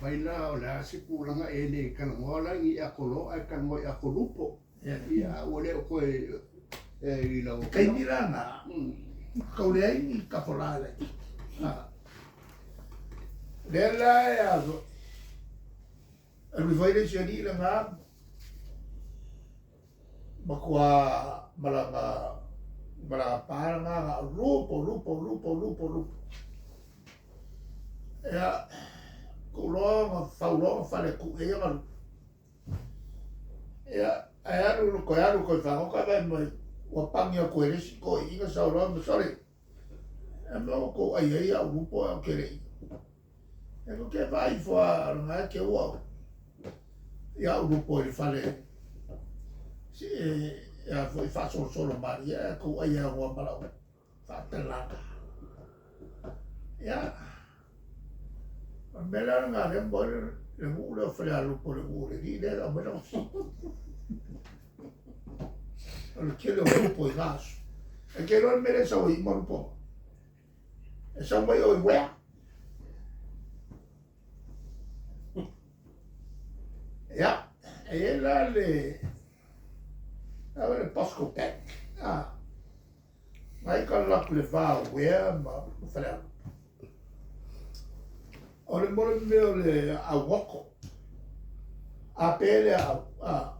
Afai la o le a se tulaga e le talanoa la i ni ato loa ae talanoa i ato lupo. Ia, a ua le o toe i lau afioga. Taimi la na, tau leai ni tafola laitiiti. Lea la e a foi, alu ifo ai le isi alii lena, matua malaga malaga pa lena na o lupo lupo lupo lupo lupo. Ia, tuu loa ona fau loa ona fale tuu i ai ana lupo. Ia, ae alu toe alu toe fagota ae vaai mai ua pani atu e le isi toeaina sau loa ma sole, a mea ua tou ai ai au lupo ae ou te le i. E tou te vaai ifo lava o lena e teu au i au lupo i le fale e a foi faasolosolo malie ae tou ai aunoa ma lau faatalaga. Ia, o le mea la lena lea mo le nuu lea o Falealupo, le nuu o le alii lea e aumai lana fesili. O le tele o lupo i na aso. E te iloa le mea lea e sau ai uma lupo. E sau mai o i uea. Ia, e i ai la le, le Bosco Bank. Ah. Mai ka alu atu i le va o Uea ma Falealupo. O le mo le mea o le augoto. A pe le au, a,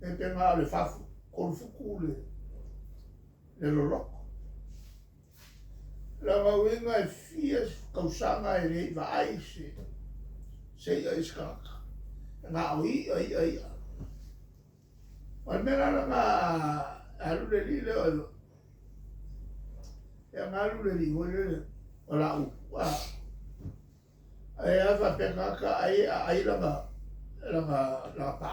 e pe na o le fafu, 3 futu le loloto. Lona uiga e fia tausaga e le i vaai se i'a i se tagata. Na o i'a, i'a, i'a. O le mea la lena a alu le alii lea o ia na alu le alii foi lele o lau a ae a faapea tagata ai a ai lana lana lana pa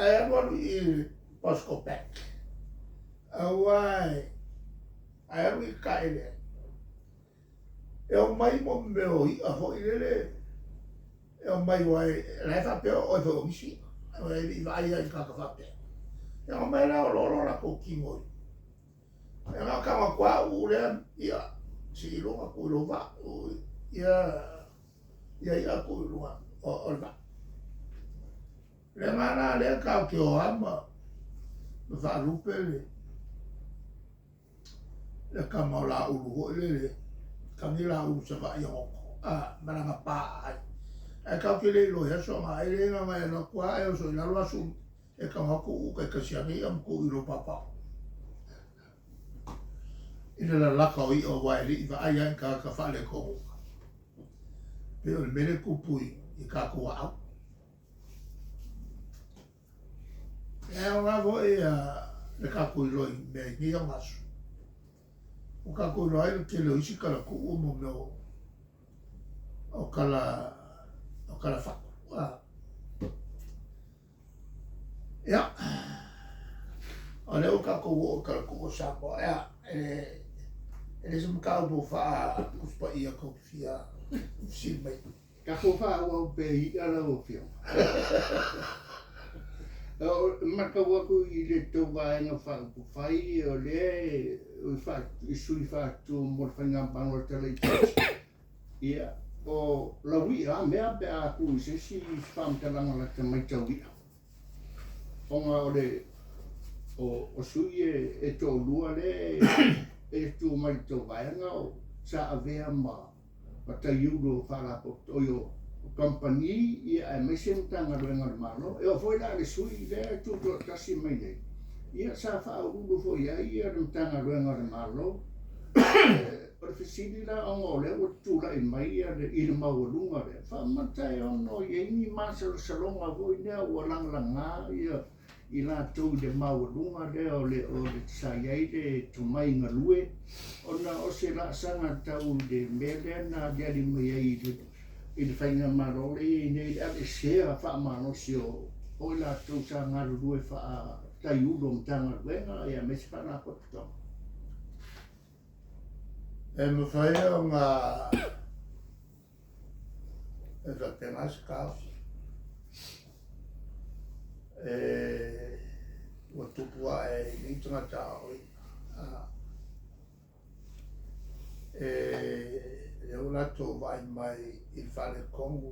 ae alu alu i Bosco Bank aua ae alu i taele E omai mo mea o i'a foi lele, e omai aua la e faapea o oe foi o nisi i'a, aua e le i vaai lava i ni tagata faapea. Ia omai la oloolo o latou tino i. Ia na o tago atu lava uu lea i'a, sii i luga tuu i lou vaa, uu ia ia i'a tuu i luga o le vaa. Le agaga la lea tatou te o lava ma faalupe le le tama o Laulu foi lele, tagi Laulu i Savaii e goto, a, ma lana pa aai. Ae tatou te le iloa i aso na ai lea na ona e alu atu lava e oso i lalo asu e tago atu uu taitasi ane i'a ma tuu i lou paopao. I le lalata o i'a aua e le i vaai lava i ni tagata faaletonu. Pei o le mea lea e tupu i tatou aau. E aoga foi le tatou iloa i mea i nei aso. Ua tatou iloa ai le tele o isi talatuu mo mea o tala o tala fatu. Ia, o lea ua tatou oo i talatuu o Samoa. Ia, e le o se mataupu faa-Tusi Paia tou te fia fesili mai. Tatou faaauau pea i i'a lau Afioga. E matau atu i le tou Vaega Faaupufai o lea e sui faatu mo le faigamalo laitiiti. Ia, o lau i'a a mea pe a tuu i se isi faamatalaga lata mai tau i'a. Ona o le o sui e toalua lea e tu mai i le tou vaega sa avea ma ma taiulu o faalapotopotoga, oi o kamupani ia aemaise Matagaluega a le Malo. E oo foi la i le sui lea e tutoatasi mai nei, ia sa faauluulu foi i ai le Matagaluega a le Malo. O le fesili la ona o lea ua tulai mai i le maualuga lea, faamata e ono i ai ni masalosaloga foi lea ua lagalaga ia i latou i le maualuga lea o le sa i ai le tomai galue ona o se laasaga tau i le mea lea na aliali mai ai i le faigamalo lea e i ai nei i le aveesea faamalosi o i latou sa galulue faataiulu o Matagaluega aemaise Faalapotopotoga. E mafai ona E faapena se taofi. E, ua tupu ae i nei tagata aoaoina. E, Lea ua latou vaai mai i le faaletonu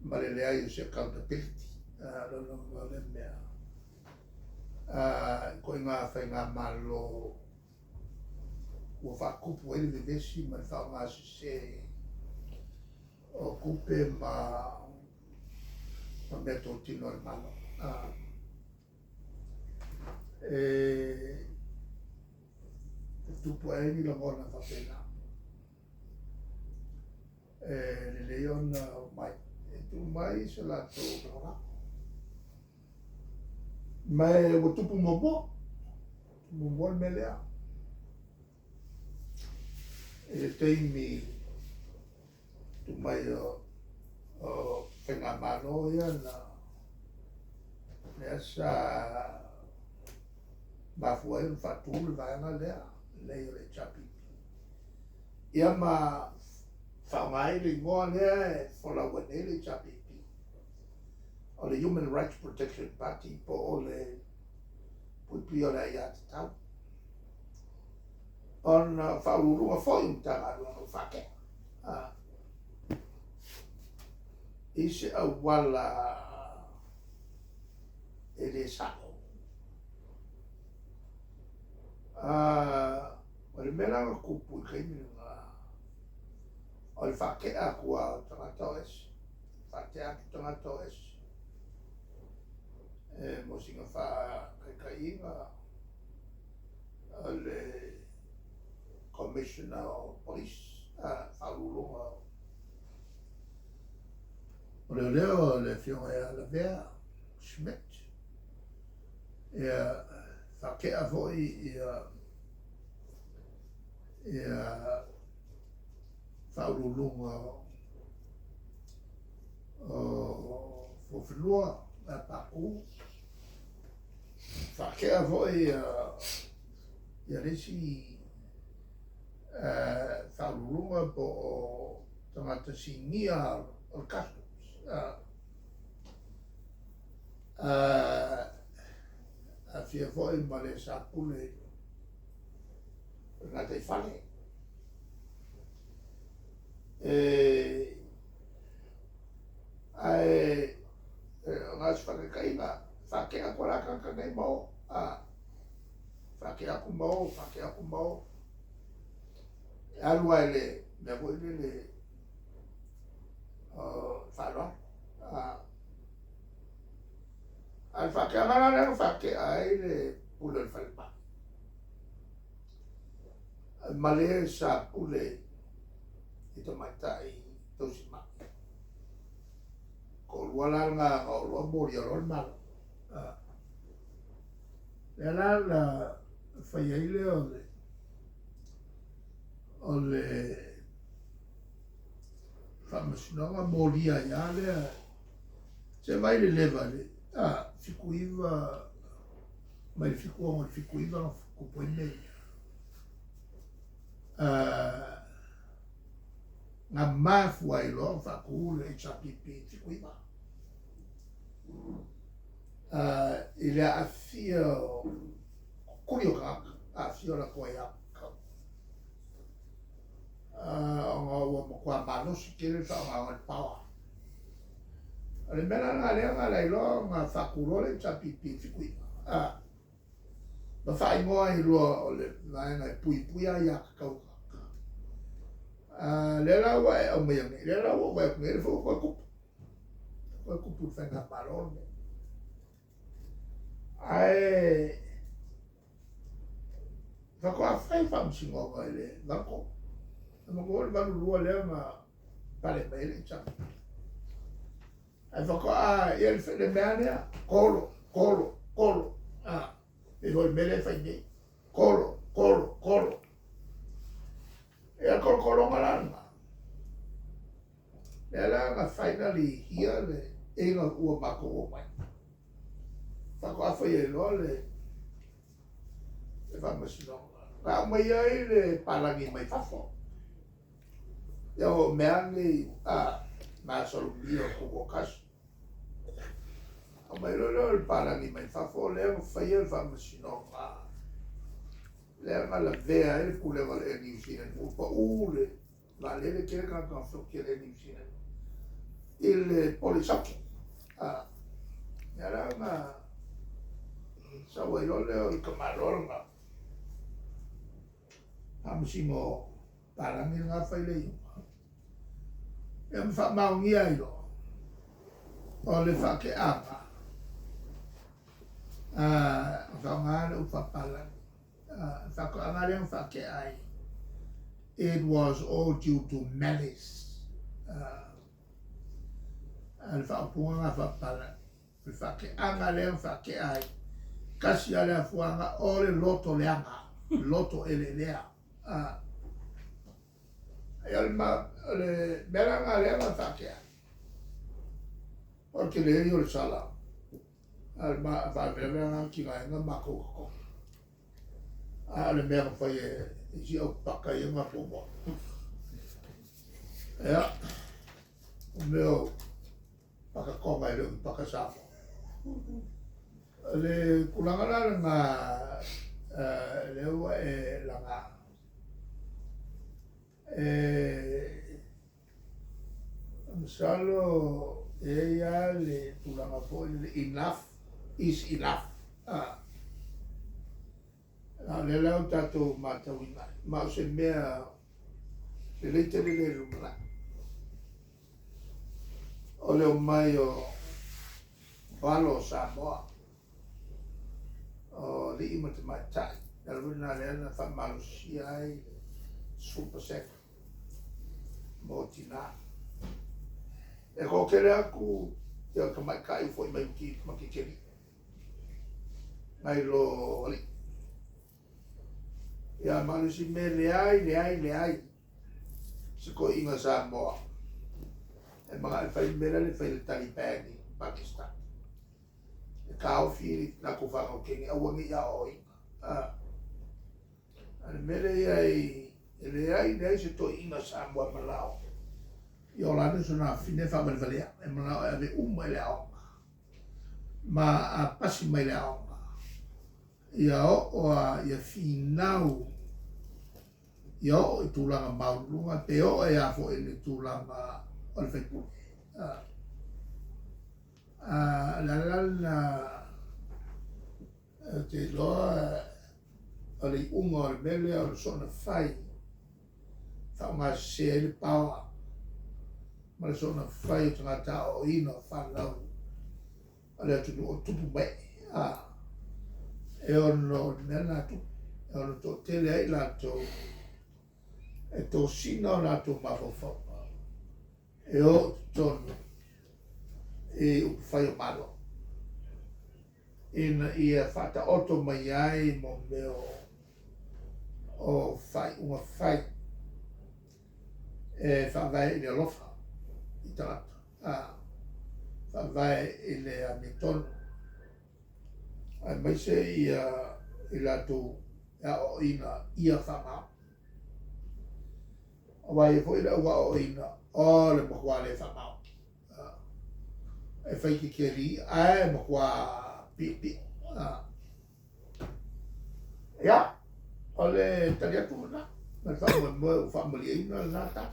ma le leai o se accountability. O lona uiga o lea mea, ituaiga faigamalo ua faatupu ai le vevesi ma le faaaoga sese o tupe ma mea totino a le Malo. E tupu ae ai ni lagona faapena. E lelei ona omai e tuu mai se latou lagolago. Ma e ua tupu muamua, tupu muamua le mea lea. I le taimi tu mai o faigamalo ia na lea sa mafua ai ona faatu le vaega lea nei o le HRPP. Ia ma faaaoga ai le igoa lea e folau ai nei le HRPP, o le Human Rights Protection Party po o le puipuia o le aiatatau. Ona o faauluuluga foi o Matagaluega ua faatea i se auala e le sa'o. O le mea la na tupu i le taimi lena, o le faatea atu lava o tagata o ese, faatea atu tagata o ese e mo sina faataitaiga, o le Commissioner o Police, Faauluuluga o Leoleo, le Afioga ia Lavea Schmidt, ia faatea foi ia Faauluuluga o Fuafanua ia Patu, faatea foi ia le isi Faauluuluga po o tagata sinia o le Customs. Aafia foi ma le sa pule o le gataifale. Ae na o se faataitaiga, faatea atu lava tagata nei ma o, faatea atu ma o, faatea atu ma o. E alu lava i le mea foi lele o faaaloalo. A o le faateaga la lea na faatea ai le pule o le falemai, ma le sa pule i tamaitai tausimai. Toalua la lena na oo loa molia loa le Malo. Lea la na fai ai lea o le faamasinoga molia ai lava lea. Se vaai le leva i le 79 mai le 76 i le 79 na tupu ai mea ia. Na mafua ai loa ona faatu le HRPP i le 79. I le aafia o kuli o tagata, aafia o latou aiatatau, ona ua matua malosi tele le faaaogaina o le power. O le mea la lena lea na ala ai loa ona faatu loa le HRPP i le 79, ma faaigoa ai loa o le vaega e puipuia aiatatau a tagata. Lea la ua e aumaia nei, lea la ua ou vaai atu nei, lea foi ua toe tupu, toe tupu i le faigamalo lenei. Ae faatoa fai faamasinoga i le 83. E manatua foi le 82 lea na pale mai ai le HRPP. Ae faatoa, ia le mea lea, kolo, kolo, kolo. Pei foi le mea lea e fai nei, kolo, kolo, kolo. Ia kolokologa la lena. Lea la na finally hia le ina ua matou omai. Faatoa fai ai loa le faamasinoga. Na aumai ai le palagi mai fafo. Ia o mea nei a masalomia o tutoatasi. Aumai loa lea o le palagi mai fafo lea na faia le faamasinoga. Lea na lavea ai le pulega o le Air New Zealand, ua pau le vaalele, tele tagata na fesooti i le Air New Zealand i le Polisaki. Ia la na sau ai loa lea o le tamaloa lena, Faamasino palagi lena fai le iuga. Ia ma faamaonia ai loa o le faateaga faaaoga le upu faapalagi, faatoaga lea na faatea ai, it was all due to malice. Le faaupuga na faapalagi, o le faateaga lea na faatea ai, tasi lava le afuaga o le loto leaga, loto eleelea. Ia o le mea la lena lea na faatea, o le tele ia o le sala, a o le faalavelave la lena na tigaina ai matou e totogi. A o le mea na fai e isi aupaka ia na muamua. Ia, o mea o pakatoga e le o ni paka Samoa. O le tulaga la lena lea ua e laga, e masalo e i ai lava le tulaga foi lele, enough is enough. A o lea la ua tatou matauina ai, ma o se mea lelei tele lea i le lumanai. O le omai o alo o Samoa, o alii ma tamaitai, le ala foi lena lea na faamalosia ai le 10% mo tina. E toatele atu ia tamaitai ua foi mai ma titialii nai lo alii. Ia ma o le isi mea, leai, leai, leai se toeaina Samoa e manao e fai le mea lea e fai e le Taliban i Pakistan. E taofi latou fanau teine aua ne i aoaoina. A o le mea lea e i ai, e leai leai se toeaina Samoa e manao ia ola ane sona afafine e faavalevalea, e manao e ave uma i le aoga. Ma a pasi mai le aoga, ia oo a ia finau, ia oo i tulaga maualuluga, pe oo ai lava foi i le tulaga o le faipule. O le ala la lena, ou te iloa o le iuga o le mea lea o le soona fai, faaaoga sese ai le power ma le soona fai o tagata aoaoina o fanau a le atunuu o tupu mai e ono o le mea lena tupu, e ono toatele ai latou e tosina o latou mafaufauga e o i totonu i upufai o Malo ina ia faataoto mai ai mo mea o faaiuga fai e faavae i le alofa i tagata, faavae i le amiotonu, aemaise ia i latou e aoaoina ia faamao. Aua e i ai foi le au aoaoina o le matua le faamao, e fai teteli ae matua piopio. Ia, o le tali atu lena, ma le faamoemoe ua faamalieina lena tala.